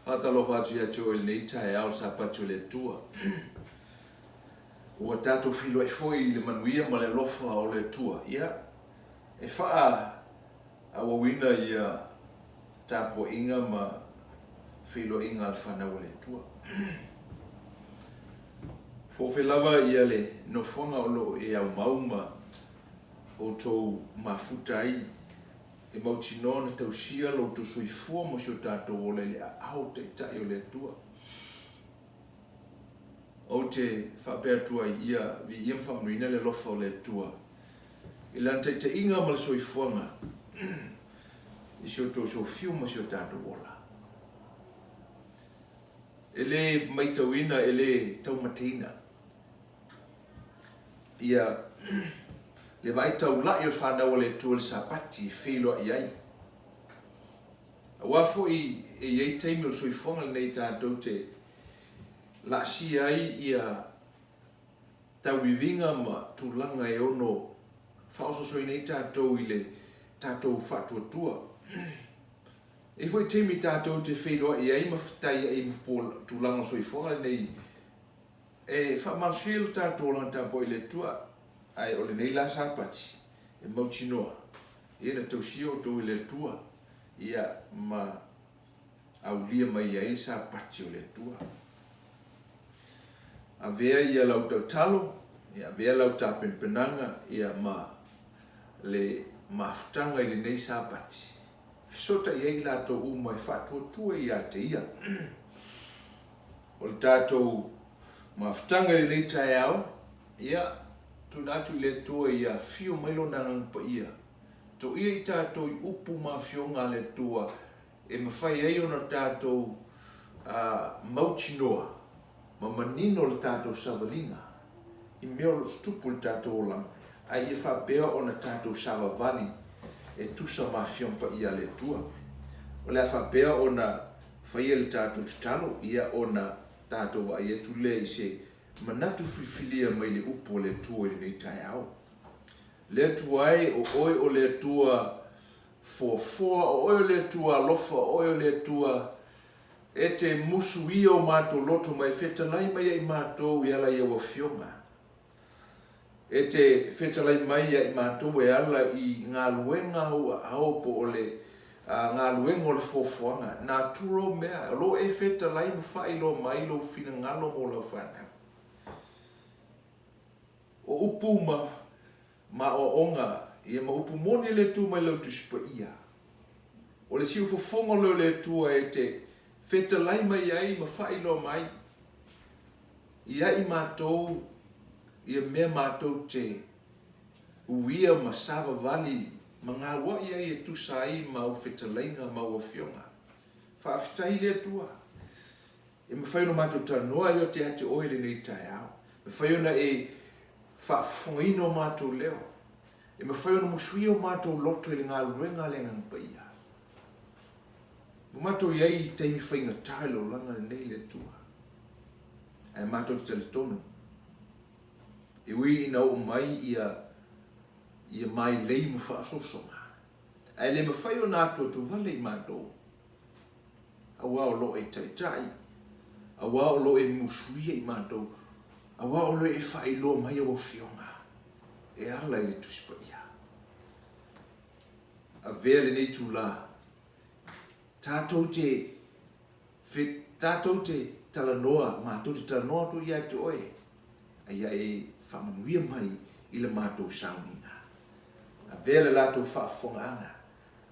Faatalofa atu ia te oe i lenei taeao le Sapati o le Atua. Ua tatou feiloai foi i le manuia ma le alofa o le Atua. Ia, e faaauauina ia tapuaiga ma feiloaiga a le fanau a le Atua. Fofe lava ia le nofoaga o lo o e aumau ma outou mafuta ai e mautinoa ona tausia lo outou soifua ma si o tatou ola i le aao taitai o le Atua. Ou te faapea atu ai, ia viia ma faamanuiina le alofa o le Atua i Lana taitaiga ma le soifuaga i si outou sofiu ma si o tatou ola. E le maitauina, e le taumateina ia le vaai taulai o le fanau a le Atua i le Sapati e feiloai ai. Aua foi e i ai taimi o le soifuaga lenei tatou te laasia ai ia tauiviga ma tulaga e ono faaosoosoina ai tatou i le tatou faatuatua. E i ai foi taimi tatou te feiloai ai ma fetaiai ma tulaga o le soifuaga lenei e faamalosia ai lo tatou olaga tapuai i le Atua, ae o lenei la Sapati e mautinoa ia na tausia outou e le Atua ia ma aulia mai ai le Sapati o le Atua. Avea ia lau tautalo, ia avea lau tapenapenaga ia ma le mafutaga i lenei Sapati. Fesootai ai i latou uma e faatuatua ia te ia. O le tatou mafutaga i lenei taeao, ia, tuuina atu i le Atua ia afio mai Lona Agaga Paia, toia i tatou i upu ma afioga a le Atua e mafai ai ona tatou mautinoa ma manino le tatou savaliga i mea o lo o tutupu i le tatou olaga, a ia faapea ona tatou savavali e tusa ma Afioga Paia a le Atua. O le a faapea ona faia le tatou tatalo, ia ona tatou vaai atu lea i se manatu filifilia mai le Upu a le Atua i lenei taeao. Le Atua e, o Oe o le Atua foafoa, o Oe o le Atua alofa, o Oe o le Atua e te musuia o matou loto ma e fetalai mai ia i matou e ala i au Afioga. E te fetalai mai ia i matou e ala i galuega au aao po o le galuega o le foafoaga. Natural mea, o lo o e fetalai ma faailoa mai lou finagalo mo lau fanau. O upu ma aoaoga, ia ma upu moni a le Atua mai lau Tusi Paia. O le siufofoga lea o le Atua e te fetalai mai ai ma faailoa mai ia i matou ia mea matou te uia ma savavali ma gauai ai e tusa ai ma au fetalaiga ma au afioga. Faafetai le Atua. E mafai ona matou talanoa ai ia te Oe i lenei taeao. E mafai ona e faafofogaina o matou leo. E mafai ona musuia o matou loto i le galuega a le Agaga Paia. Ua matou i ai i taimi faigata i le olaga lenei le Atua. Ae matou te talitonu, e ui ina oo mai ia ia mailei ma faaosoosoga, ae le mafai ona atuatuvale i matou. Aua o lo o e taitai, aua o lo o e musuia i matou, aua o lo o e faailoa mai au Afioga e ala i le Tusi Paia. Avea lenei itula, tatou te, fe, tatou te talanoa, matou te talanoa atu ia te oe, a ia e faamanuia mai i le matou sauniga. Avea le latou faafofogaaga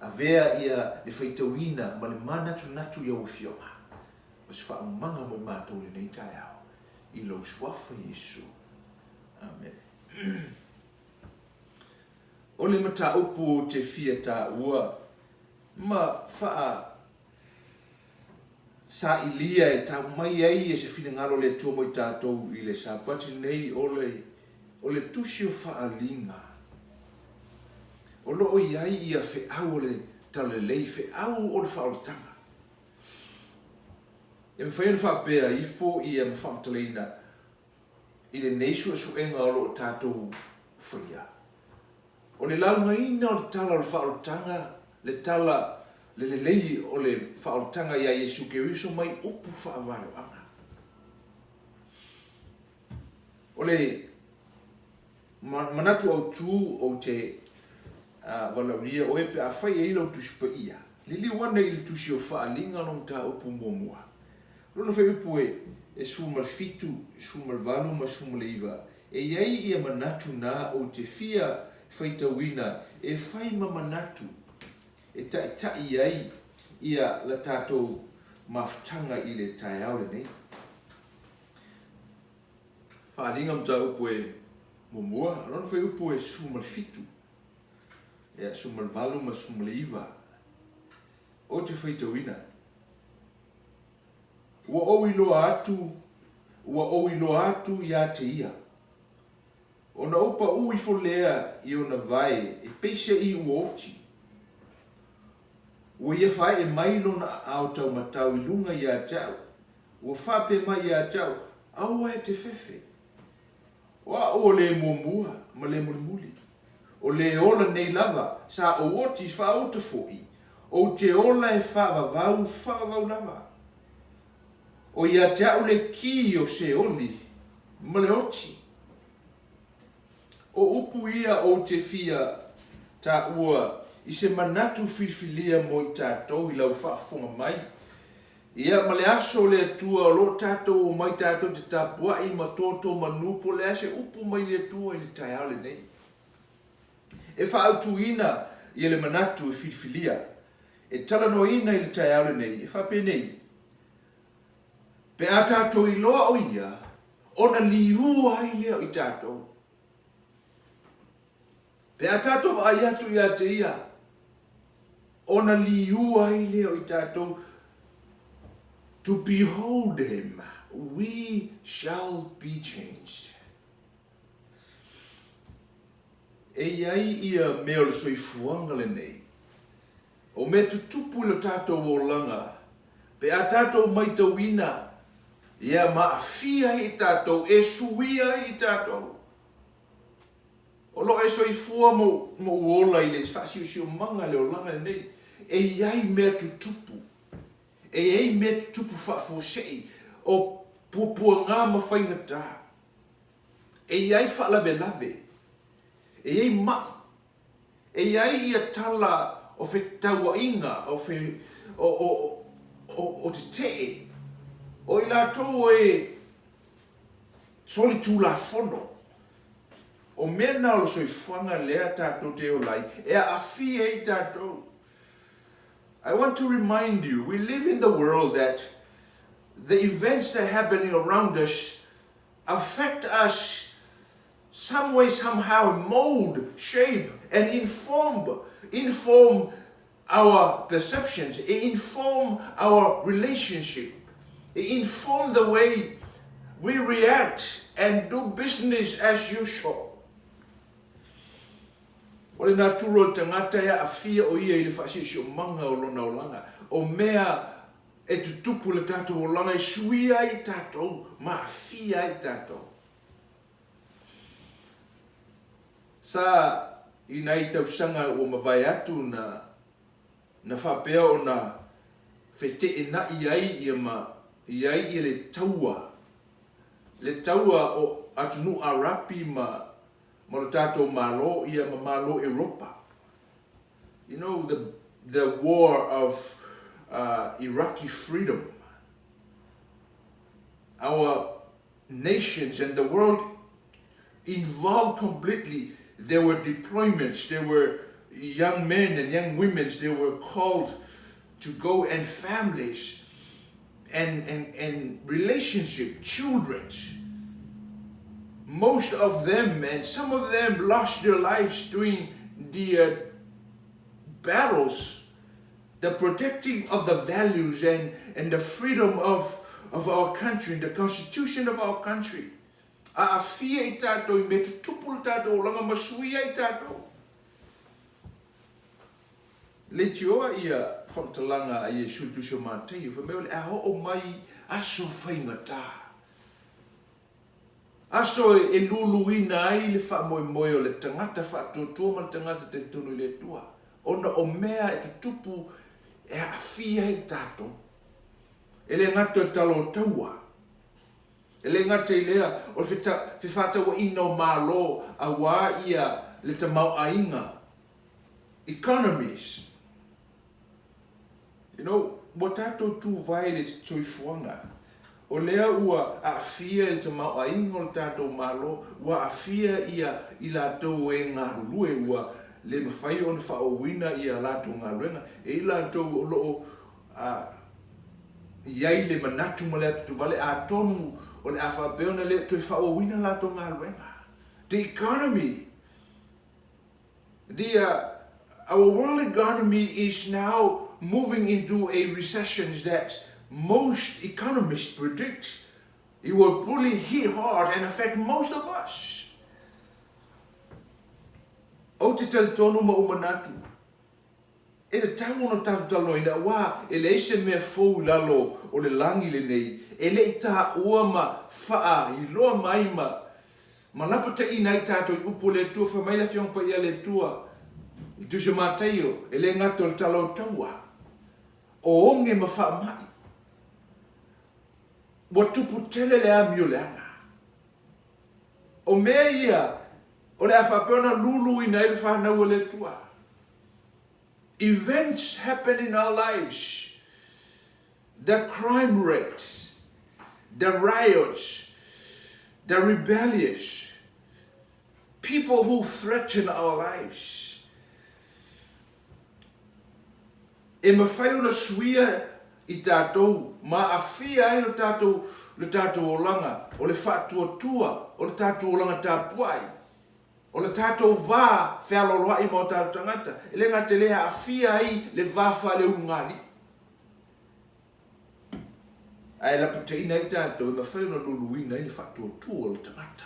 Avea ia le faitauina ma le manatunatu i au Afioga, o se faaumaga mo i matou i lenei taeao, i lou Suafa Iesu. Amene. O le mataupu ou te fia taua ma faa sailia e tau mai ai e se finagalo o le Atua mo i tatou i le Sapati lenei, o le, o le tusi o Faaaliga. O lo o i ai ia feau o le Talalelei, feau o le faaolataga. E mafai ona faapea ifo ia ma faamatalaina i lenei suesuega o lo o tatou faia. O le laugaina o le tala o le faaolataga, le tala. le lelei o le faaolataga iā Iesu Keriso mai upu faavaloaga. O le manatu autu ou te valaaulia oe pe afai e i ai lau Tusi Paia, liliu ane i le Tusi o Faaaliga lona mataupu muamua. Lona fuaiupu e 17, 18 ma 19, e i ai ia manatu na ou te fia faitauina e fai ma manatu e taitai ai ia la tatou mafutaga i le taeao lenei. Faaaliga mataupu e muamua, lona fuaiupu e 17, ia 18 ma 19, ou te faitauina. Ua ou iloa atu, ua ou iloa atu ia te ia. Ona ou paʻū ifo lea i ona vae e peiseai ua oti. Ua ia faaee mai lona aao taumatau i luga ia te au, ua faapea mai ia te au, Aua e te fefe. O au o le muamua ma le mulimuli. O le ola nei lava sa ou oti faauta foi, ou te ola e faavavau, faavavau lava. O ia te au le ki o Seoli ma le oti. O upu ia ou te fia taua i se manatu filifilia mo i tatou i lau faafofoga mai. Ia, ma le aso o le Atua o lo o tatou omai tatou te tapuai ma toto manu po o le a se upu mai le Atua i le taeao lenei. E faaautuina ia le manatu e filifilia, e talanoaina i le taeao lenei, e faapenei, Pe a tatou iloa o Ia, ona liua ai lea o i tatou. Pe a tatou vaai atu ia te Ia, ona liua ai lea o i tatou. To behold Him, we shall be changed. E i ai ia mea o le soifuaga lenei, o mea tutupu i lo tatou olaga, pe a tatou maitauina, ia ma aafia ai i tatou, e suia ai i tatou. O lo o e soifua ma ou ola i le faasiosiomaga i le olaga lenei, e i ai mea tutupu, e i ai mea tutupu faafuasei, o puapuaga ma faigata. E i ai faalavelave, e i ai maʻi, e i ai ia tala o fetauaiga, o fe, o, o, o, o tetee, o i latou e solitulafono. O mea na o le soifuaga lea tatou te ola ai, e aafia ai tatou. I want to remind you, we live in the world that the events that happening around us affect us some way, somehow, mold, shape, and inform, inform our perceptions, inform our relationship, inform the way we react and do business as usual. O le natura o le tagata e aafia o ia i le faasiosiomaga o lona olaga, o mea e tutupu i le tatou olaga e suia ai tatou ma aafia ai tatou. Sa i nai tausaga ua mavae atu na na faapea ona feteenai ai ia ma i ai ia le taua, le taua o atunuu Arapi ma ma lo tatou Malo ia ma Malo Europa. You know the the war of Iraqi freedom. Our nations and the world involved completely. There were deployments, there were young men and young women, they were called to go and families and, and, and relationship, children's. Most of them and some of them lost their lives during the uh, battles, the protecting of the values and, and the freedom of, of our country, the constitution of our country. Aafia i tatou i mea tutupu le tatou olaga ma suia ai tatou. Leitioa ia faamatalaga a Iesu i le Tusi o Mataio, fai mai o le a oo mai aso faigata. Aso e luluina ai le faamoemoe o le tagata faatuatua ma le tagata talitonu i le Atua, ona o mea e tutupu e aafia ai tatou. E le gata o le tala o taua, e le gata i lea o le fefaatauaiga o Malo aua ia le tamaoaiga, economies. You know, ua tatou tuvae i le soifuaga, o lea ua aafia i le tamaoaiga o le tatou Malo, ua aafia ia i latou e galulue, ua le mafai ona faaauauina ia latou galuega, e i latou o lo o i ai le manatu ma le atuatuvale, atonu o le a faapea ona le toe faaauauina latou galuega. The economy, the, our world economy is now moving into a recession that most economists predict it will really hit hard and affect most of us. Ou te talitonu ma ou manatu, E tatau ona tatou talanoaina aua e leai se mea fou i lalo o le lagi lenei e le i taua ma faailoa mai ma ma lapataiina ai tatou i upu a le Atua. Fai mai le Afioga Paia a le Atua i le Tusi o Mataio, e le gata o le tala o taua, o oge ma faamai, ua tupu tele le amio leaga. O mea ia o le a faapea ona luluina ai le fanau a le Atua. Events happen in our lives, the crime rate, the riots, the rebellious, people who threaten our lives. E mafai ona suia i tatou ma aafia ai lo tatou, lo tatou olaga, o le faatuatua, o le tatou olaga tapuai. O le tatou va fealoaloai ma o tatou tagata, e le gata i lea e aafia ai le va faaleulugalii, ae lapataiina ai tatou e mafai ona luluina ai le faatuatua o le tagata,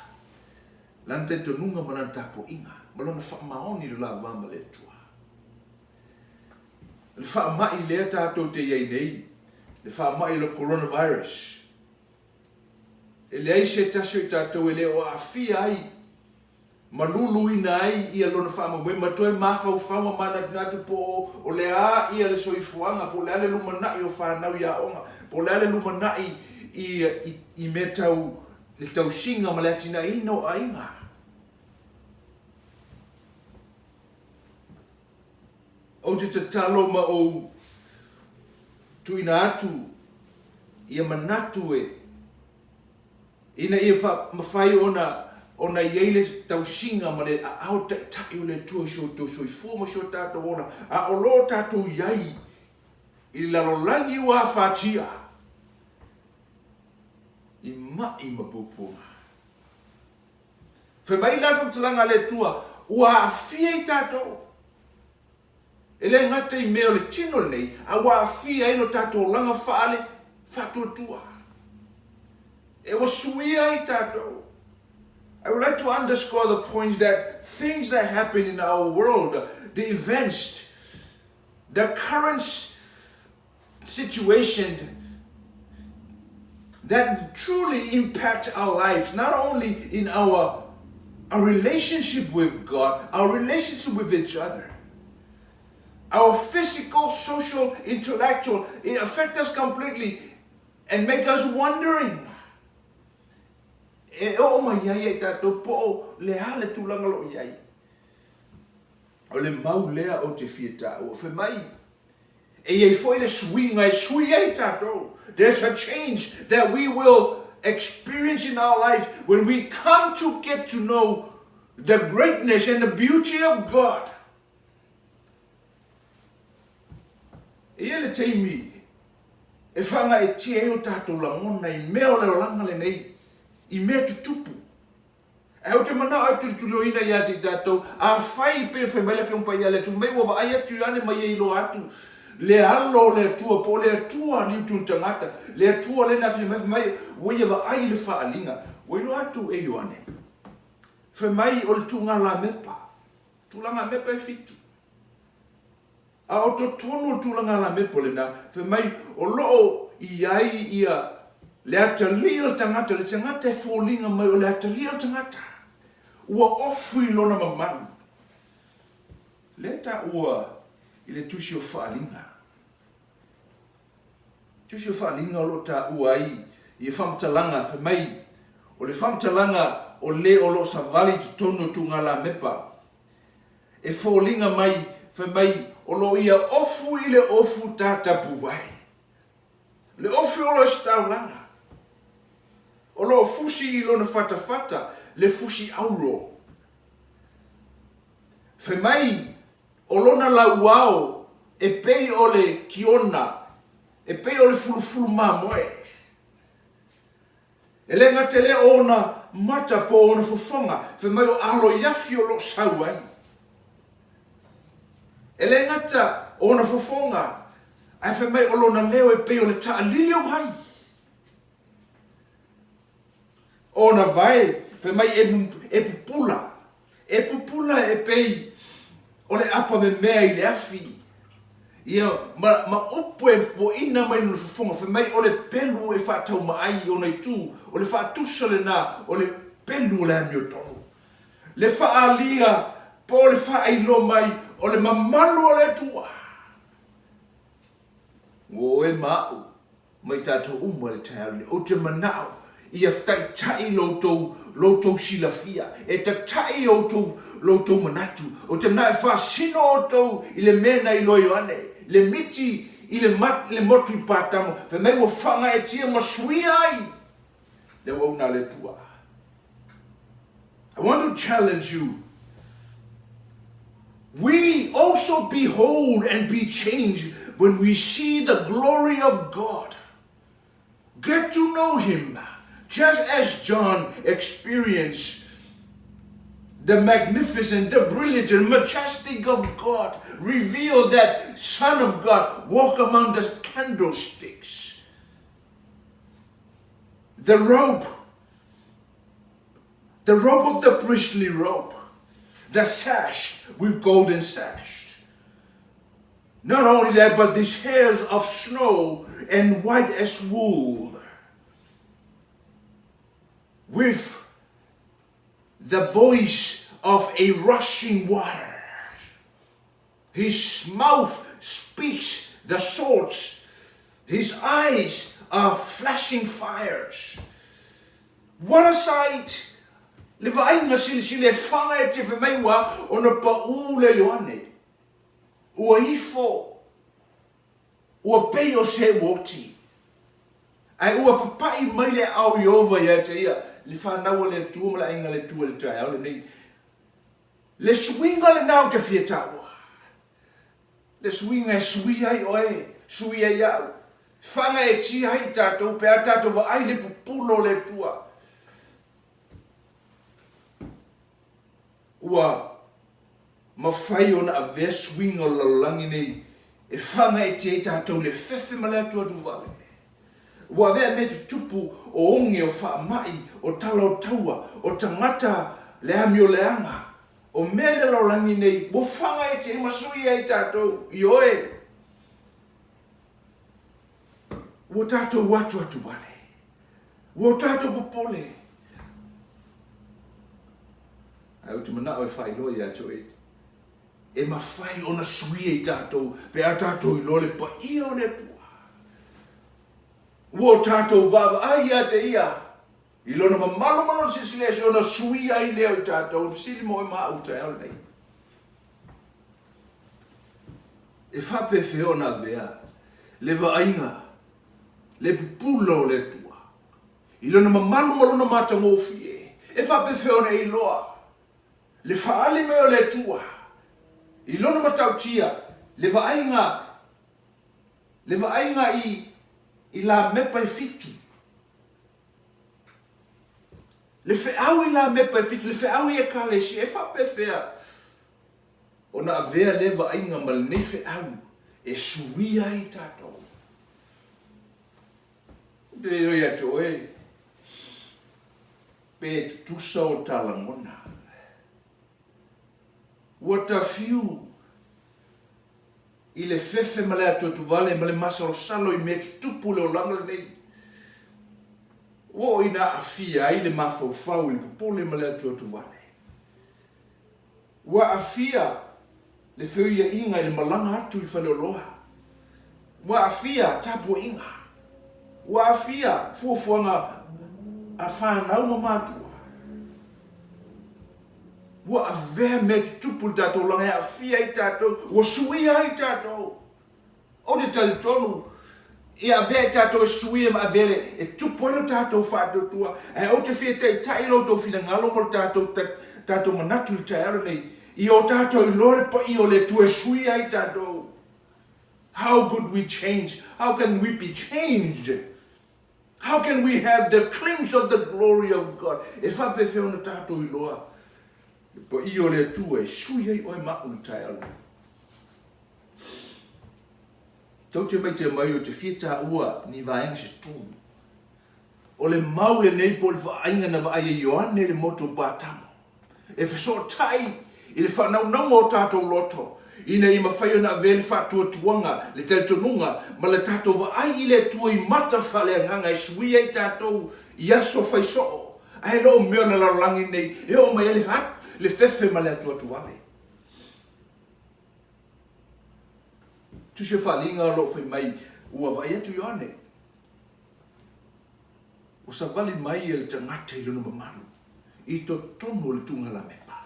lana talitonuga ma lana tapuaiga, ma lona faamaoni i lo la va ma le Atua. O le faamai lea tatou te i ai nei, le faamai o le coronavirus, E leai se tasi o i tatou e le o aafia ai ma luluina ai ia lona faamoemoe ma toe mafaufau ma manatunatu po o le a ia le soifuaga, po o le a le lumanai o fanau i aoga, po o le a le lumanai i, i, i mea tau le tausiga ma le atinaeina o aiga. Ou te tatalo ma ou tuuina atu ia manatu e, ina ia mafai ona ona i ai le tausiga ma le aao taitai o le Atua i so outou soifua ma so tatou ola, a o lo o tatou i ai i le lalolagi ua afatia i ma'i ma puapuaga. Fai mai la le faamatalaga a le Atua, ua aafia i tatou. E le gata i mea o le tino lenei, a ua aafia ai lo tatou olaga faale faatuatua. E ua suia ai tatou. I would like to underscore the point that things that happen in our world, the events, the current situation that truly impact our lives, not only in our, our relationship with God, our relationship with each other, our physical, social, intellectual, it affects us completely and make us wondering. E oo mai ai ia i tatou po o le a le tulaga o lo o i ai. O le mau lea ou te fia taua. Fai mai, E i ai foi le suiga e sui ai tatou. There's a change that we will experience in our life when we come to get to know the greatness and the beauty of God. E i ai le taimi e whangaetia ai o tatou lagona i mea o le olaga lenei, i mea tutupu. Ae ou te manao e tulituliloina ia te i tatou, afai pei ona fai mai le Afioga Paia a le Atua, fai mai ua vaai atu Ioane ma ia iloa atu le alo o le Atua, po o le Atua liutu le tagata, le Atua lea na afio mai, fai mai ua ia vaai i le faaaliga, ua iloa atu e Ioane. Fai mai o le tugalamepa, tulagamepa e fitu. A o totonu o le tulaga alamepo lena, fai mai o lo o i ai ia le atalii o le tagata, le tagata e foliga mai o le atalii o le tagata, ua ofu i lona mamalu. Lea e taua i le tusi o Faaaliga. Tusi o Faaaliga o lo o taua ai ia faamatalaga fai mai, o le faamatalaga o le o lo o savali i totonu o tugalamepa, e foliga mai fai mai o lo o ia ofu i le ofu tatapuvae. Le ofi o lo o ositaulaga, o lo o fusi i lona fatafata le fusi auro. Fai mai o lona lauao e pei o le kiona, e pei o le fulufulu mamoe. E le gata i lea o ona mata po o ona fofoga, fai mai o aloiafi o lo o sau ai. E le gata o ona fofoga, ae fai mai o lona leo e pei o le taalili o vai. O ona vae, fai mai e pupula, e pupula e pei o le apa memea i le afi. Ia, ma, ma upu e poina mai lona fofoga, fai mai o le pelu e faataumaai i ona itu, o le faatusa lena o le pelu o le amiotonu. Le faaalia po o le faailoa mai o le mamalu o le Atua. Ua oe ma au ma i tatou uma i le taeao lenei. Ou te manao ia taitai lo outou, lo outou silafia, e tatai outou, lo outou manatu. Ou te manao e faasino outou i le mea na iloa Ioane, le miti i le, le motu i Patamo, fai mai ua faagaeetia ma suia ai le auauna a le Atua. I want to challenge you. We also behold and be changed when we see the glory of God. Get to know Him, just as John experienced the magnificent, the brilliant, and majestic of God revealed that Son of God walk among the candlesticks. The robe, the robe of the priestly robe, the sash with golden sash. Not only that, but these hairs of snow and white as wool, with the voice of a rushing water. His mouth speaks the swords. His eyes are flashing fires. What a sight! Le vaaiga silisili e whanga e te whai mai ua ona paʻū le Ioane. Ua ifo, ua pei o se ua oti. Ae ua papaʻi mai le aao o Ieova ia te ia, le fanau a le Atua ma le aiga a le Atua i le taeao lenei. Le suiga lena ou te fia taua. Le suiga e suia ai oe, suia ai au, faagaeetia ai i tatou pe a tatou vaai le pupulo o le Atua. Ua mafai ona avea suiga o le lalolagi nei e faagaeetia ai tatou i le fefe ma le atuatu vale. Ua avea mea tutupu o oge, o faamai, o tala o taua, o tagata le amioleaga, o mea i le lalolagi nei ua faagaeetia ai ma suia ai tatou. Ioe, ua tatou atuatu vale, ua o tatou popole. Ae ou te manao e faailoa ia te oe, e mafai ona suia i tatou pe a tatou iloa le paia o le Atua. Ua o tatou vaavaai ia te ia i lona mamalu ma lona silasila ese ona suia ai lea o i tatou. Fesili mo oe ma au i le taeao lenei. E faapefea ona avea le vaaiga, le pupula o le Atua i lona mamalu ma lona matagofie. E faapefea ona e iloa le faaali mai o le Atua i Lona matautia, le vaaiga, le vaaiga i, i lamepa e fitu. Le feau i lamepa e fitu, le feau i Ekalesia, e faapefea ona avea lea vaaiga ma lenei feau e suia ai tatou. Ou te le iloa ia te oe, Pe tutusa o ta lagona. Ua ta fiu i le fefe ma le atuatuvale ma le masalosalo i mea tutupu i le olaga lenei. Ua oo ina aafia ai le mafaufau i le popole ma le atuatuvale. Ua aafia le feuiaiga i le malaga atu i faleoloa. Ua aafia tapuaiga. Ua aafia fuafuaga a fanau ma matua. Ua avea mea tutupu i le tatou olaga e aafia ai tatou, ua suia ai tatou. Ou te talitonu, ia avea i tatou e suia ma avea le, e tupu ai lo tatou faatuatua. Ae ou te fia taitai lo outou finagalo ma lo tatou, tatou manatu i le taeao lenei, ia o tatou iloa le paia o le Atua e suia ai tatou. How could we change? How can we be changed? How can we have the glimpse of the glory of God? E faapefea ona tatou iloa le paia o le Atua e sui ai oe ma au i le taeao lenei? Tou te maite mai ou te fia taua ni vaega se tolu. O le mau lenei po o le vaaiga na vaai ai Ioane i le motu o Patamo, e fesootai i le faanaunauga o tatou loto, ina ia mafai ona avea le faatuatuaga, le talitonuga, ma le tatou vaai i le Atua i mata faaleagaga e suia ai tatou i aso fai soo, ae le o mea o le lalolagi nei e oo mai ai le fefe ma le atuatuvale. Tusi o Faaaliga o lo o fai mai, ua vaai atu Ioane, ua savali mai le tagata i lona mamalu i totonu o le tugalamepa.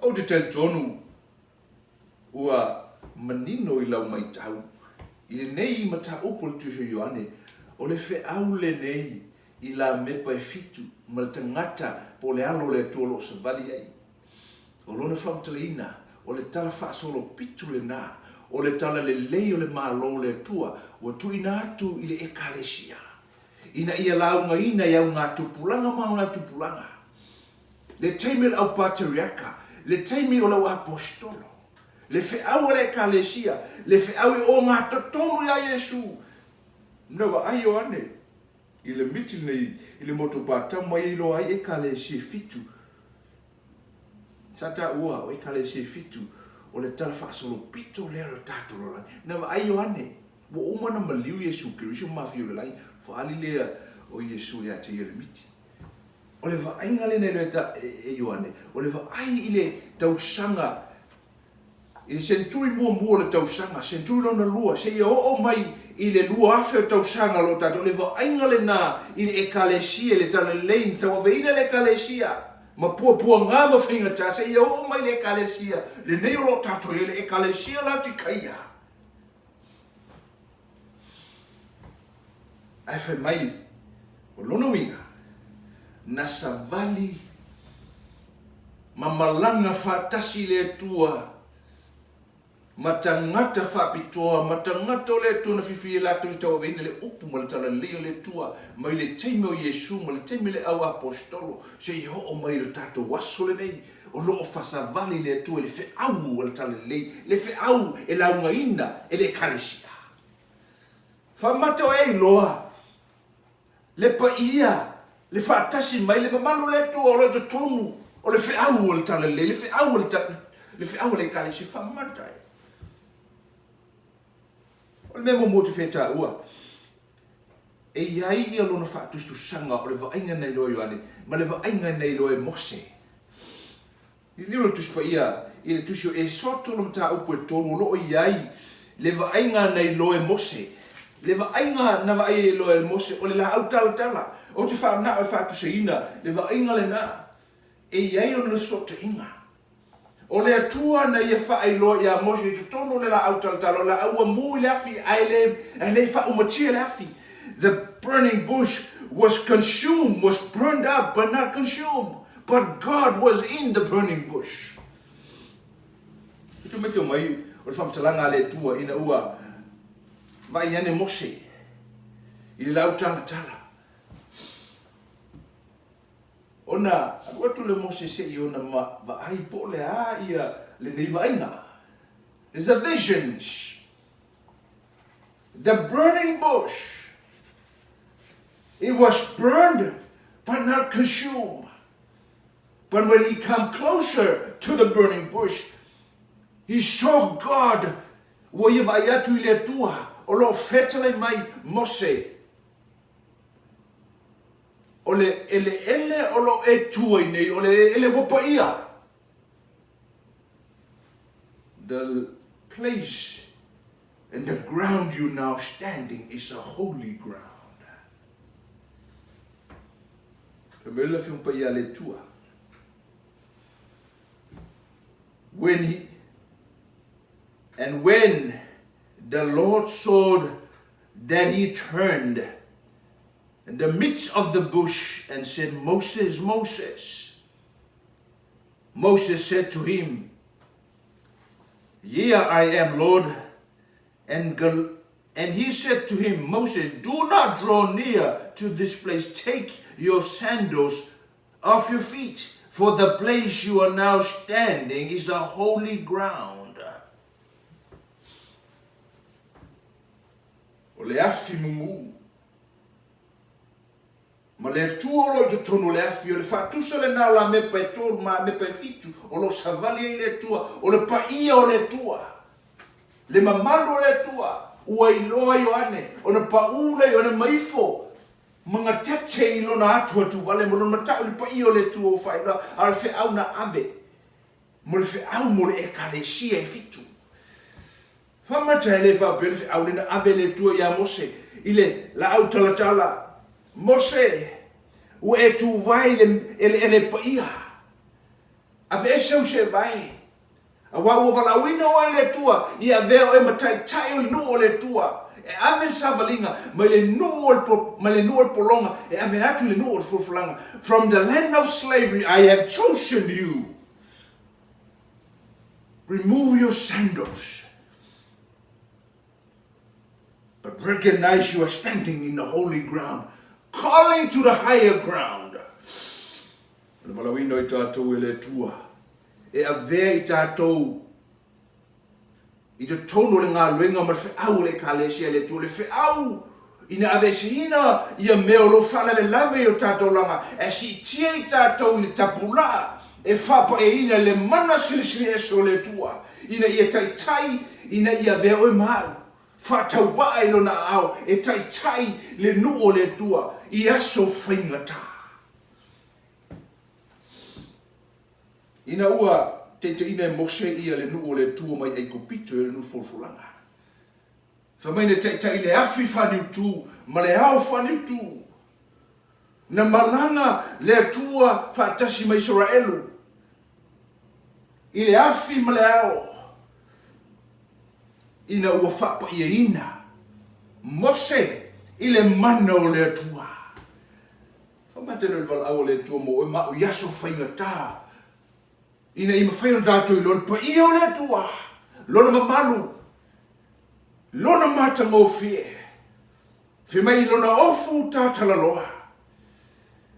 Ou te talitonu ua manino i lau matau i lenei mataupu o le Tusi o Ioane, o le feau lenei i lamepa e fitu ma le tagata po o le alo o le Atua o lo o savali ai. O lona faamatalaina, o le tala faasolopito lena o le tala lelei o le Malo o le Atua ua tuuina atu i le Ekalesia, ina ia laugaina i augatupulaga ma augatupulaga, le taimi o le Au Pateriaka, le taimi o le Au Aposetolo, le feau a le Ekalesia, le feau e ogatotonu iā Iesu. Na vaai Ioane i le miti lenei i le motu o Patama ia iloa ai Ekalesia e fitu. Sa taua o Ekalesia e fitu o le tala faasolopito lea o le tatou lalolagi. Na vaai Ioane, ua uma ona maliu Iesu Keriso ma mafia o le lagi, faaali lea o Iesu ia te ia le miti. O le vaaiga lea na iloa e Ioane, o le vaai i le tausaga I le seneturi muamua o le tausaga, seneturi lona lua, seia oo mai i le 2000 o tausaga o lo o tatou, o le vaaiga lena i le Ekalesia, i le Talalelei, na tauaveina le Ekalesia ma puapuaga ma faigata, seia oo mai i le Ekalesia lenei o lo o tatou i ai, le Ekalesia Laotikaia. Ae fai mai, o lona uiga, na savali ma malaga faatasi le Atua ma tagata faapitoa, ma tagata o le Atua na filifili e latou te tauaveina le upu ma le talalelei o le Atua mai le taimi o Iesu ma le taimi o le au aposetolo seia oo mai i le tatou aso lenei o lo o faasavali le Atua i le feau o le talalelei, le feau e laugaina e le Ekalesia. Faamata o e iloa le paia, le faatasi mai, le mamalu o le Atua o lo o i totonu o le feau o le Talalelei, le feau o le, le feau o le Ekalesia, faamata e. O le mea muamua ou te fia taua, e i ai ia lona faatusatusaga o le vaaiga na iloa e Ioane ma le vaaiga na iloa e Mose. Liliu le Tusi Paia i le Tusi o Esoto le mataupu e tolu o lo o i ai le vaaiga na iloa e Mose. Le vaaiga na vaai ai iloa e Mose o le laau talatala. Ou te faamanao e faatusaina le vaaiga lena e i ai ona fesootaiga. O le Atua na ia faailoa ia Mose i totonu o le laau talatala, o le laau ua mu i le afi ae le, ae le i faaumatia le afi. The burning bush was consumed, was burned up but not consumed. But God was in the burning bush. Atu mai te mai o le faamatalaga a le Atua ina ua vaai ane Mose i le laau talatala. Ona alu atu le Mose se i ona vaai po o le a ia lenei vaaiga. There's a vision. The burning bush. It was burned but not consumed. But when he come closer to the burning bush, he saw God. Ua ia vaai atu i le Atua o lo o fetalai mai Mose. O le eleele o lo o e tu ai nei, o le eleele ua paia. The place And the ground you now standing is a holy ground. Fai mai le Afioga Paia a le Atua. When he, and when the Lord saw that he turned in the midst of the bush and said, Moses, Moses. Moses said to him, Here I am, Lord. And, and he said to him, Moses, do not draw near to this place. Take your sandals off your feet, for the place you are now standing is a holy ground. O le afi mumu. Ma le Atua o lo o i totonu o le afi, o le faatusa lena o lamepa e tolu ma lamepa e fitu, o lo o savali ai le Atua, o le paia o le Atua, le mamalu o le Atua, ua iloa Ioane, ona paʻū lea i ona ma ifo ma gatete i lona atuatu wale ma lona mataʻu i le paia o le Atua ua faailoa, a o le feau na ave mo le feau mo le Ekalesia e fitu. Faamata e le faapea le feau lea na ave e le Atua iā Mose i le laau talatala, Mose, ua e tuvae i le eleele paia. Aveese ou seevae, auā ua valaauina oe e le Atua ia avea oe ma taitai o le nuu o le Atua, e ave le savaliga mai le nuu o le, mai le nuu o le pologa e ave atu i le nuu o le folafolaga. From the land of slavery I have chosen you. Remove your sandals. But recognize you are standing in the holy ground, calling to the higher ground. O le valaauina o i tatou e le Atua, e avea i tatou i totonu o le galuega ma le feau o le Ekalesia e le Atua, le feau ina aveeseina ia mea o lo o faalavelave i o tatou olaga, ae siitia i tatou i le tapulaa e faapaeina le mana silisili ese o le Atua, ina ia taitai, ina ia avea oe ma au, faatauvaa i Lona aao e taitai le nuu o le Atua i aso faigata. Ina ua taitaiina e Mose ia le nuu o le Atua mai Aikupito i le nuu folafolaga, fai mai na taitai le afi faaniutu ma le ao faaniutu. Na malaga le Atua faatasi ma Isaraelu i le afi ma le ao, ina ua faapaiaina Mose i le mana o le Atua. Faamate loa i le valaau a le Atua mo oe ma au i aso faigata, ina ia mafai ona tatou iloa le paia o le Atua, Lona mamalu, Lona matagofie, fai mai i Lona ofu tatalaloa,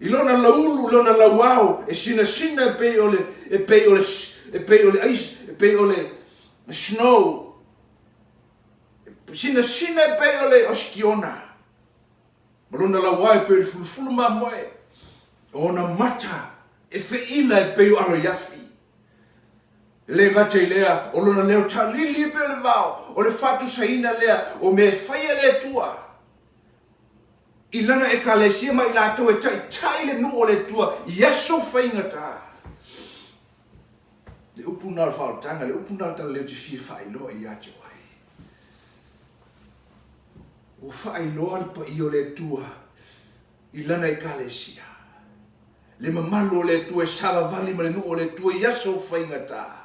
i Lona laulu, Lona lauao e sinasina e pei o le, e pei o le, e pei o le ice, e pei o le snow, sinasina e pei o le osikiona. Ma lona lauā e pei o le fulufulu mamoe, o ona mata e feila e pei o aloiafi. E le gata i lea, o lona leo talili e pei o le vao, o le faatusaina lea o mea e faia e le Atua i lana Ekalesia ma i latou e taitai le nuu o le Atua i aso faigata. Le upu lena o le faaolataga, le upu lena o le talaleo te fia faailoa ia te oe. Ua faailoa le paia o le Atua i Lana Ekalesia, le mamalu o le Atua e savavali ma le nuu o le Atua i aso faigata.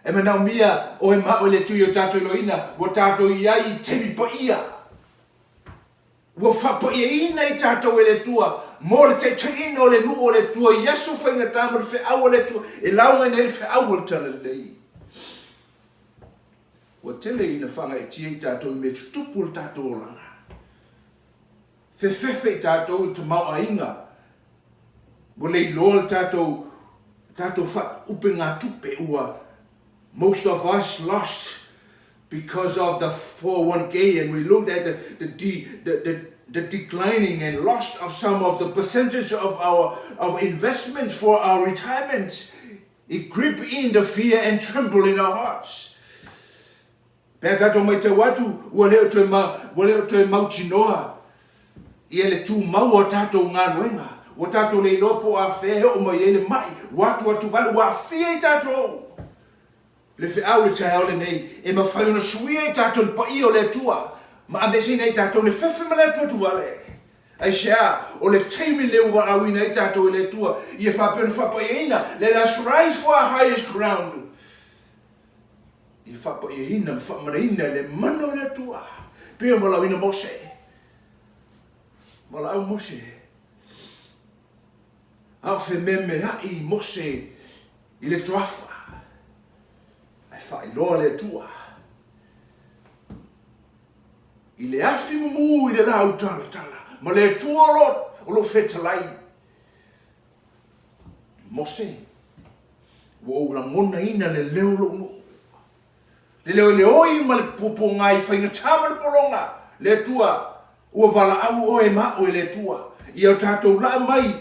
E manaomia oe ma au e le Atua i o tatou iloaina, ua tatou i ai i taimi paia. Ua faapaiaina i tatou e le Atua mo le taitaiina o le nuu o le Atua i aso faigata ma le feau a le Atua e laugaina ai le feau o le Talalelei. Ua tele ina faagaeetia i tatou i mea tutupu o le tatou olaga. Fefefe i tatou i le tamaoaiga, ua le iloa le tatou, tatou faauupegatupe ua most of us lost because of the 401k and we looked at the, the, the, the, the declining and loss of some of the percentage of our of investments for our retirement. It creep in the fear and tremble in our hearts. Pe a tatou maitau atu, ua le o toe, ma, ua le o toe mautinoa ia le tumau o tatou galuega. Ua tatou le iloa po o afea e oo mai ai le mai, ua atu atu vale, ua aafia i tatou. Le feau i le taeao lenei, e mafai ona suia i tatou le paia o le Atua ma aveeseina ai tatou le fefe ma le atuatu vale. Aisea? O le taimi lenei ua valaauina ai tatou e le Atua ia faapea ona faapaiaina, Let us rise for our highest ground. Ia faapaiaina ma faamanaina le mana o le Atua. Pei ona valaauina Mose. Valaau Mose. A o fememeai Mose i le toafa, ae faailoa le Atua i le afi mumu i le laau talatala ma le Atua o lo o fetalai. Mose, ua ou lagonaina le leo o lou nuu, le leoleoi ma le puapuaga i faigata ma le pologa, le Atua, ua valaau oe ma au e le Atua, ia o tatou laa mai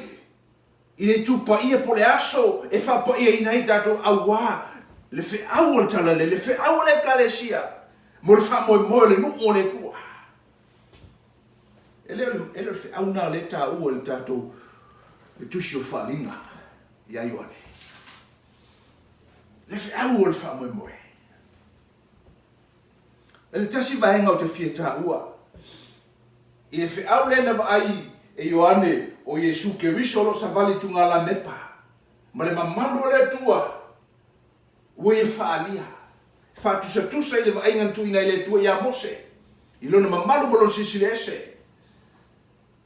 i le itu paia po o le aso e faapaiaina ai tatou auā le feau o le Talalelei, le feau o le Ekalesia mo le faamoemoe o le nuu o le Atua. E le o le feau lena lea e taua i le tatou le tusi o Faaaliga ia Ioane. Le feau o le faamoemoe. E le tasi vaega ou te fia taua, i le feau lea na vaai e Ioane o Iesu Keriso o lo o savali i tugalamepa ma le mamalu o le Atua ua ia faaalia, faatusatusa i le vaaiga na tuuina ai le Atua ia Mose i lona mamalu ma lona silisili ese.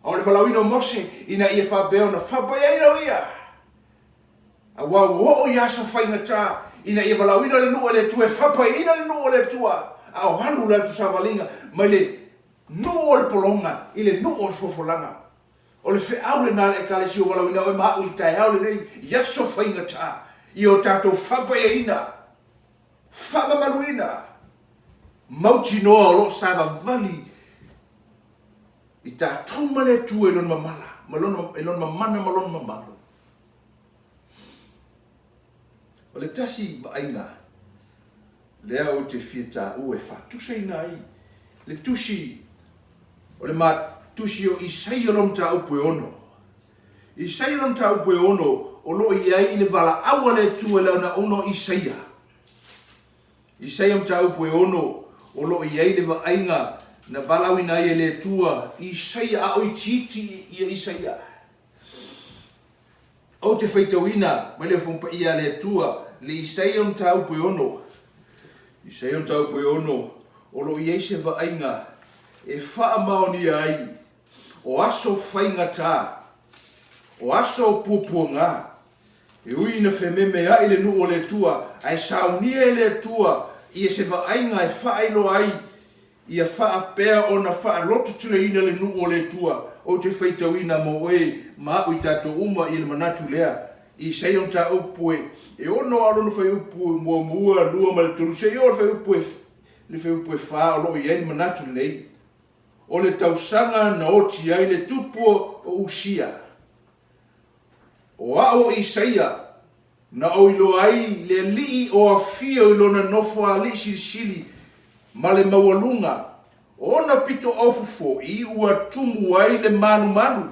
A o le valaauina o Mose ina ia faapea ona faapaiaina o ia, aua ua oo i aso faigata ina ia valaauina le nuu e le Atua e faapaiaina le nuu o le Atua, a o alu le atu savaliga mai le nuu o le pologa i le nuu o le fofolaga. O le feau lena a le Ekalesia ua valaauina oe ma au i le taeao lenei i aso faigata, ia o tatou faapaiaina, faamamaluina, mautinoa o lo o savavali i tatou ma le Atua i Lona mamala, ma Lona, i Lona mamana ma Lona mamalu. O le tasi vaaiga lea ou te fia taua e faatusaina ai le tusi o le ma tusi o Isaia lona mataupu e ono. Isaia lona mataupu e ono o lo o i ai le valaau a le Atua i lana ono Isaia. Isaia mataupu e ono o lo o i ai le vaaiga na valaauina ai e le Atua Isaia a o itiiti ia Isaia. Ou te faitauina mai le Fofoga Paia a le Atua le Isaia mataupu e ono. Isaia mataupu e ono o lo o i ai se vaaiga e faamaonia ai o aso faigata, o aso puapuaga, E ui ina fememea'i le nuu o le Atua, ae saunia e le Atua ia se vaaiga e faailoa ai ia faapea ona faalototuleina le nuu o le Atua. Ou te faitauina mo oe ma a'u i tatou uma ia le manatu lea. Isaia mataupu e ono a o lona fuaiupu muamua, lua ma le tolu seia oo i le fuaiupu e fa o lo o i ai le manatu lenei, O le tausaga na oti ai le tupu o Usia. O a'u o Isaia, na ou iloa ai le Alii o afio i lona nofoalii silisili ma le maualuga, o ona pitoʻofu foʻi ua tumu ai le malumalu.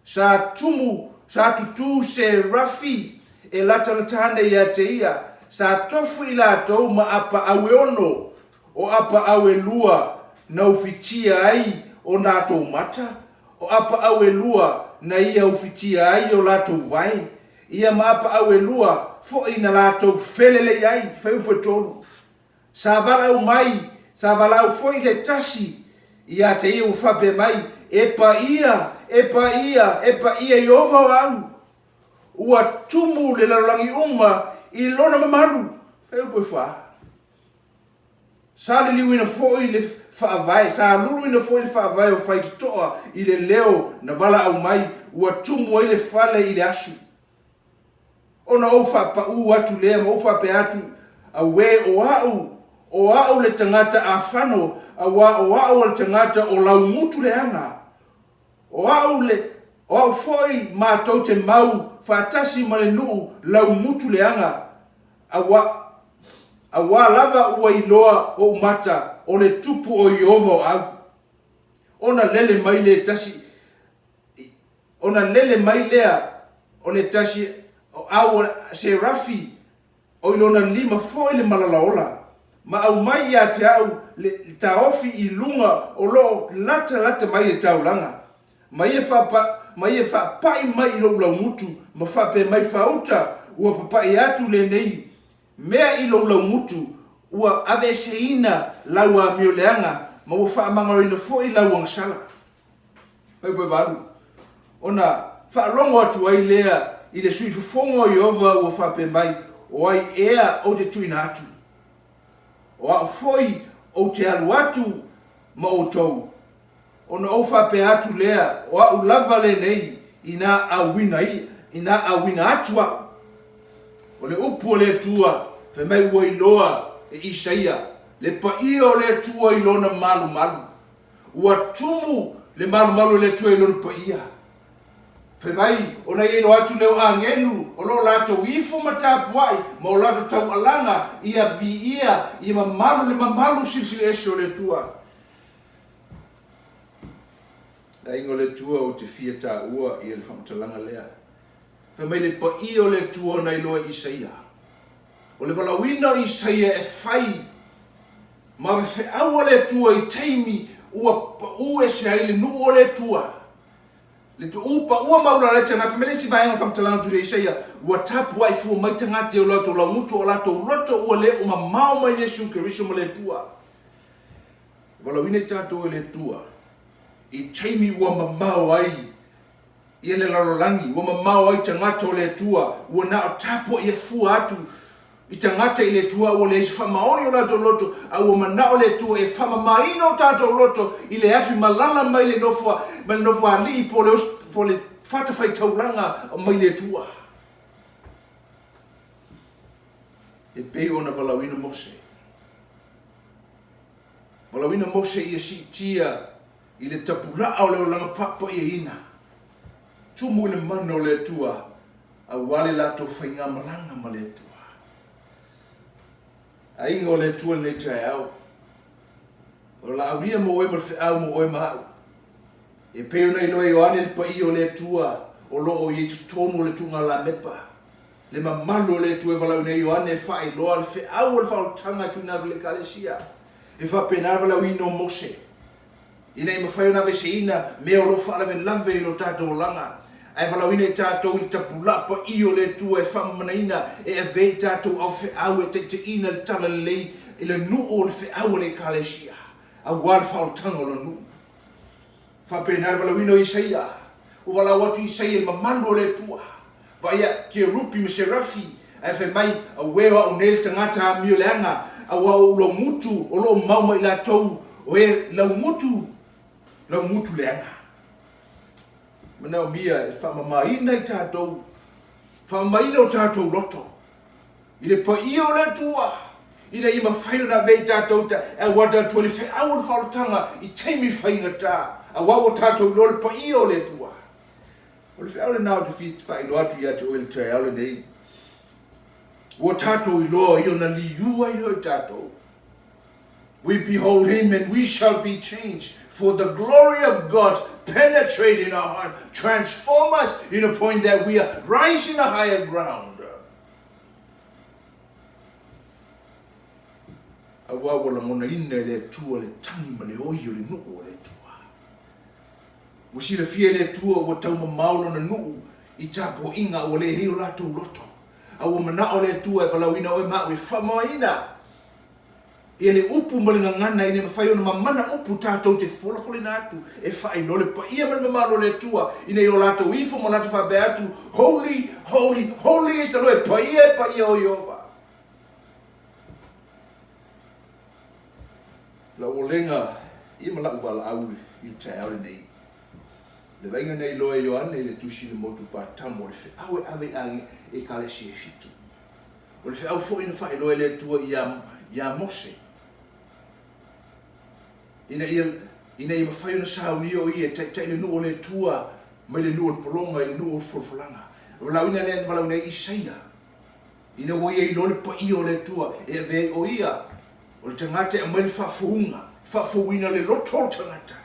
Sa tumu, sa tutū serafi e latalata ana ia te ia, sa tofu i latou ma apaau e ono, o apaau e lua na ufitia ai o latou mata, O apaau e lua na ia ufitia ai o latou vae, ia ma apaau e lua foʻi na latou felelei ai, fuaiupu e tolu. Sa valaau mai, sa valaau foi le tasi ia te ia ua faapea mai, E paia, e paia, e paia Ieova o au, ua tumu le lalolagi uma i lona mamalu, fuaiupu e fa. Sa liliuina foi le faavae, sa luluina foi le faavae o faitotoa i le leo na valaau mai, ua tumu ai le fale i le asu. Ona ou faapaū atu lea ma ou faapea atu, Auē, o a'u, o a'u le tagata afano, auā o a'u o le tagata o laugutu leaga. O a'u le, o a'u foi matou te mau faatasi ma le nuu laugutu leaga, auā, auā lava ua iloa o'u mata o le tupu o Ieova o au. Ona lele mai le tasi, ona lele mai lea o le tasi o au o Serafi. O i lona lima foi le malalaola, ma aumai ia te au le taofi i luga o lo o latalata mai le taulaga, ma ia ma ia faapai mai i lou laugutu, ma faapea mai, Faauta, ua papai atu lenei mea i lou laugutu, ua aveeseina lau amioleaga, ma ua faamagaloina foi lau agasala. Fuaiupu 8, Ona faalogo atu ai lea i le siufofoga o Ieova ua faapea mai, O ai ea ou te tuuina atu? O au foi ou te alu atu ma outou. Ona ou faapea atu lea, O au lava lenei, inā auina, inā auina atu au. O le upu a le Atua, fai mai ua iloa e Isaia le paia o le Atua i lona malumalu. Ua tumu le malumalu o le Atua i lona paia. Fai mai, ona ia iloa atu lea o agelu o lo o latou ifo ma tapuai ma o latou taualaga ia viia, ia mamalu le mamalu silisili ese o le Atua. Le aiga o le Atua ou te fia taua ia le faamatalaga lea. Fai mai le paia o le Atua na iloa e Isaia. O le valaauina o Isaia e fai ma feau a le Atua i taimi ua pau ese ai le nuu o le Atua. Le pau paua maulala ai tagata, fai mai le isi vaega o le faamatalaga tusi a Isaia, ua tapuai fua mai tagata i o latou laugutu, o latou loto ua le o mamao mai Iesu Keriso ma le Atua. Valaauina i tatou e le Atua i taimi ua mamao ai ia le lalolagi, ua mamao ai tagata o le Atua, ua na o tapuai fua atu i tagata i le Atua ua leai se faamaoni o latou loto, a ua manao le Atua e faamamaina o tatou loto i le afi malala mai le nofo mai le nofoalii po o le po o le fatafaitaulaga mai le Atua. E pei ona valaauina Mose. Valaauina Mose ia siitia i le tapulaa o le olaga paapaiaina. Tumu i le mana o le Atua aua le latou faigamalaga ma le Atua. Aiga o le Atua i lenei taeao, o laaulia mo oe ma le feau mo oe ma au. E pei ona iloa e Ioane le paia o le Atua o lo o i ai totonu o le tuugalamepa. Le mamalu o le Atua e valaauina ai Ioane e faailoa le feau o le faaolataga e tuuina atu i le Ekalesia. E faapena le valaauina o Mose. Ina ia mafai ona aveeseina mea o lo o faalavelave i lo tatou olaga, ae valaauina i tatou i le tapulaa paia o le Atua e faamamanaina e avea i tatou ao feau e taitaiina le talalelei i le nuu o le feau a le Ekalesia, aua le faaolataga o lona nuu. Faapena le valaauina o Isaia. Ua valaau atu Isaia i le mamalu o le Atua. Vaaia kerupi ma serafi, ae fai mai, Auē o au nei le tagata amio leaga, aua o ou laugutu o lo o mau ma i latou o e laugutu, laugutu leaga. Manaomia e faamamaina i tatou, faamamaina o tatou loto i le paia o le Atua, ina ia mafai ona avea i tatou ta, e auata atu ai le feau o le faaolataga i taimi faigata, aua ua tatou iloa le paia o le Atua. O le feau lena ou te fia faailoa atu ia te oe i le taeao lenei. Ua tatou iloa i ona liu ai lea o tatou. We behold him and we shall be changed, for the glory of God penetrate in our heart, transform us in a point that we are rising a higher ground. Aua ua lagonaina e le Atua le tagi ma le oi o le nuu o le Atua. Ua silafia e le Atua ua taumamao lona nuu i tapuaiga a ua leai o latou loto. A ua manao le Atua e valaauina oe ma au e faamamaina ia le upu ma le gagana ina ia mafai ona mamana upu tatou te folafolina atu e faailoa le paia ma le mamalu o le Atua ina ia o latou ifo ma latou faapea atu, Holy, holy, holy is the Lord, e paia e paia o Ieova. Lau olega ia ma la'u valaau i le taeao lenei. Le vaaiga na iloa e Ioane i le tusi i le motu Patamo o le feau e ave i age Ekalesia e fitu. O le feau foi na faailoa e le Atua ia ia Mose ina ia ina ia mafai ona saunia o ia e taitai le nuu o le Atua mai le nuu o le pologa i le nuu o le folafolaga. O le valaauina lea na valaauina ai Isaia Ina ua ia iloa le paia o le Atua e avea ai o ia o le tagata e aumai le faafouga, faafouina le loto o le tagata.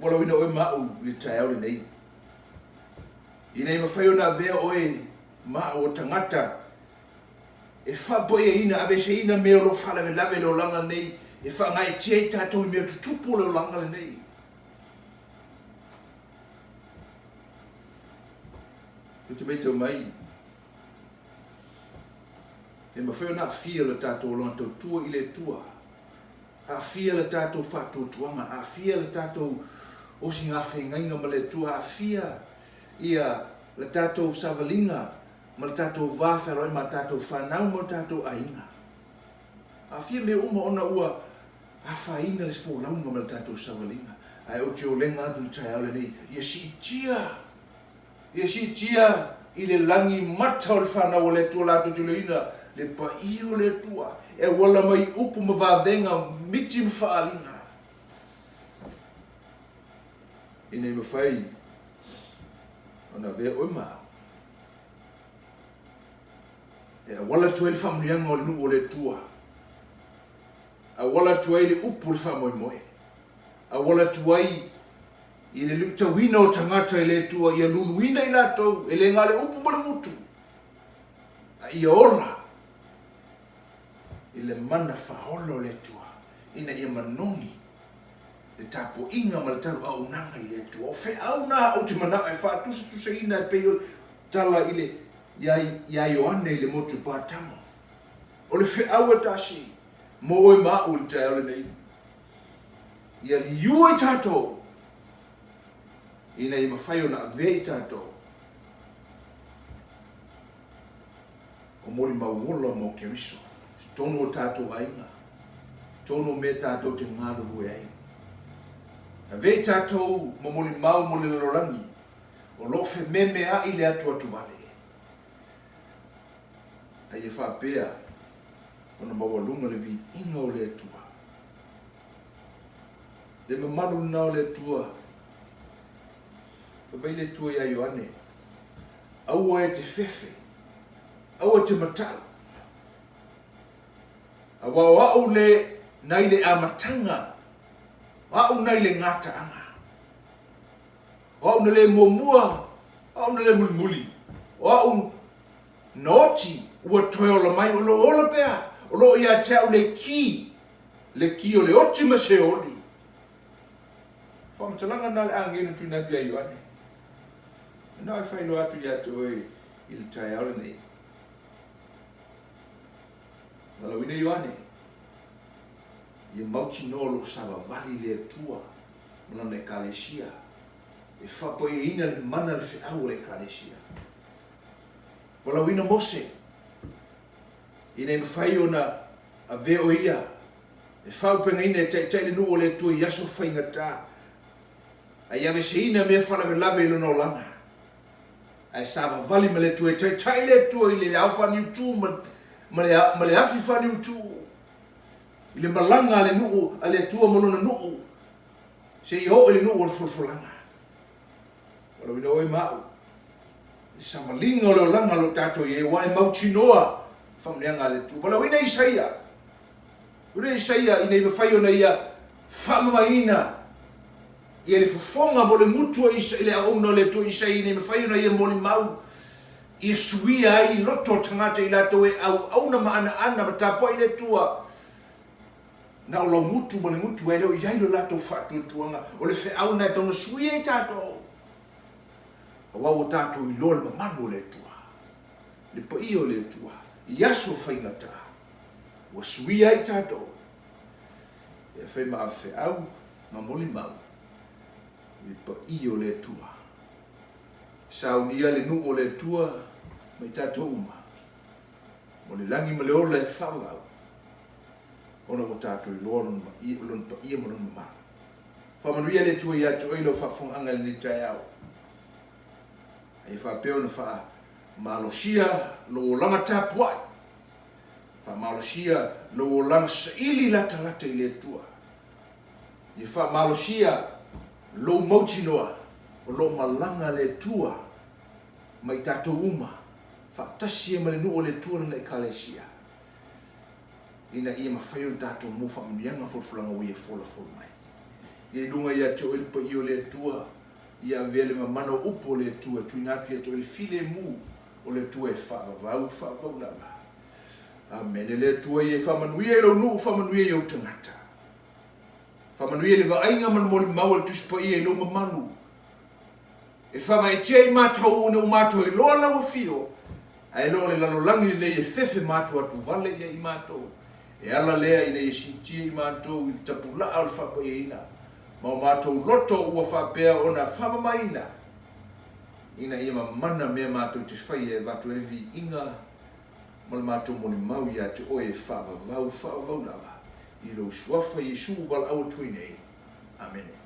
Ua valaauina oe ma au i le taeao lenei, ina ia mafai ona avea oe ma au o tagata E faapaiaina, aveeseina mea o lo o faalavelave i le olaga lenei, e faagaeetia ai tatou i mea tutupu o le olaga lenei. Ou te matau mai, e mafai ona aafia le tatou olaga tautua i le Atua, aafia le tatou faatuatuaga, aafia le tatou osigafeagaiga ma le Atua, aafia ia le tatou savaliga ma le tatou va fealoai ma tatou fanau ma o tatou aiga. Aafia mea uma ona ua afaina le folauga ma le tatou savaliga. Ae ou te olega atu i le taeao lenei, ia siitia, ia siitia i le lagi mata o le fanau a le Atua latou te iloaina le paia o le Atua e auala mai i upu ma vavega, miti ma faaaliga. Ina ia mafai ona avea oe ma au e auala atu ai le faamanuiaga o le nuu o le Atua, auala atu ai le upu o le faamoemoe, auala atu ai i le luitauina o tagata i le Atua, ia luluina i latou, e le na o le upu ma le gutu, a ia ola i le mana faaola o le Atua, ina ia manogi le tapuaiga ma le taluauaunaga i le Atua. O feau na ou te manao e faatusatusaina e pei o le tala i le iā Ioane i le motu Patamo. O le feau e tasi mo oe ma aʻu i le taeao lenei, ia liua i tatou ina ia mafai ona avea i tatou o molimau ola mo Keriso i totonu o tatou aiga, i totonu o mea tatou te galulue ai. Avea i tatou ma molimau mo le lalolagi o lo o fememeai le atuatuvale, a ia faapea ona maualuga le viiga o le Atua. Le mamalu lena o le Atua. Fai mai le Atua ia Ioane, Aua e te fefe, aua e te matau, aua o au le nai le amataga, o au nai le gataaga. O au na le muamua, o au na le mulimuli, o au na oti ua toe ola mai, o lo o ola pea, o lo o ia te au le ki, le ki o le oti ma Seoli. Faamatalaga na le agelu na tuuina atu ia Ioane. Na e faailoa atu ia te oe i le taeao lenei. Valaauina Ioane, ia mautinoa o lo o savavali le Atua ma lana Ekalesia e faapaiaina le mana le feau o le Ekalesia. Valaauina Mose, ina ia mafai ona avea o ia e faaaupegaina e taitai le nuu o le Atua i aso faigata, a ia aveseina mea faalavelave i lona olaga, ae savavali ma le Atua e taitai le Atua i le ao faaniutu ma le afi faaniutu, i le malaga a le nuu a le Atua ma lona nuu, seia oo i le nuu o le folafolaga. Valaauina oe ma au, le savaliga o le olaga o lo o tatou i ai, aua e mautinoa faamanuiaga a le Atua. Valaauina Isaia, valaauina Isaia ina ia mafai ona ia faamamaina ia le fofoga mo le gutu o Isa, i le auauna o le Atua Isaia ina ia mafai ona ia molimau ia suia ai loto o tagata i latou e auauna ma anaana ma tapuai le Atua. Na o lau gutu ma le gutu e le o i ai lo latou faatuatuaga, o le feau lena e tatau ona suia ai tatou. Aua ua tatou iloa le mamalu o le Atua, le paia o le Atua i aso faigata, ua suia ai tatou e fai ma ave feau ma molimau i le paia o le Atua. Saunia le nuu o le Atua ma i tatou uma, mo le lagi ma le ola e faavavau, ona ua tatou iloa lona paia ma lona mamalu. Faamanuia le Atua ia te oe i lau faafofogaaga i lenei taeao. A ia faapea ona faamalosia lou olaga tapuai, faamalosia lou olaga saili latalata i le Atua. Ia faamalosia lou mautinoa o lo o malaga le Atua ma i tatou uma, faatasi ai ma le nuu o le Atua lana Ekalesia. ina ia mafai ona tatou maua faamanuiaga folafolaga ua ia folafola mai. Ia i luga ia te oe le paia o le Atua, ia avea le mamana o upu o le Atua e tuuina atu ia te oe le filemu o le Atua e faavavau, faavavau lava. Amene. Le Atua ia e faamanuia i lou nuu, faamanuia i ou tagata. Faamanuia i le vaaiga ma le molimau a le Tusi Paia i lou mamalu. E fagaetia i matou ina ua matou iloa lau afio, ae le o le lalolagi lenei e fefe matou vale ia i matou. E ala lea ina ia siitia i matou i le tapulaa o le faapaiaina, ma o matou loto ua faapea ona faamamaina, ina ia mamana mea matou te faia e avatu ai le viiga ma le matou molimau ia te oe e faavavau, faavavau lava, i lou Suafa Iesu ua valaau atu ai nei. Amene.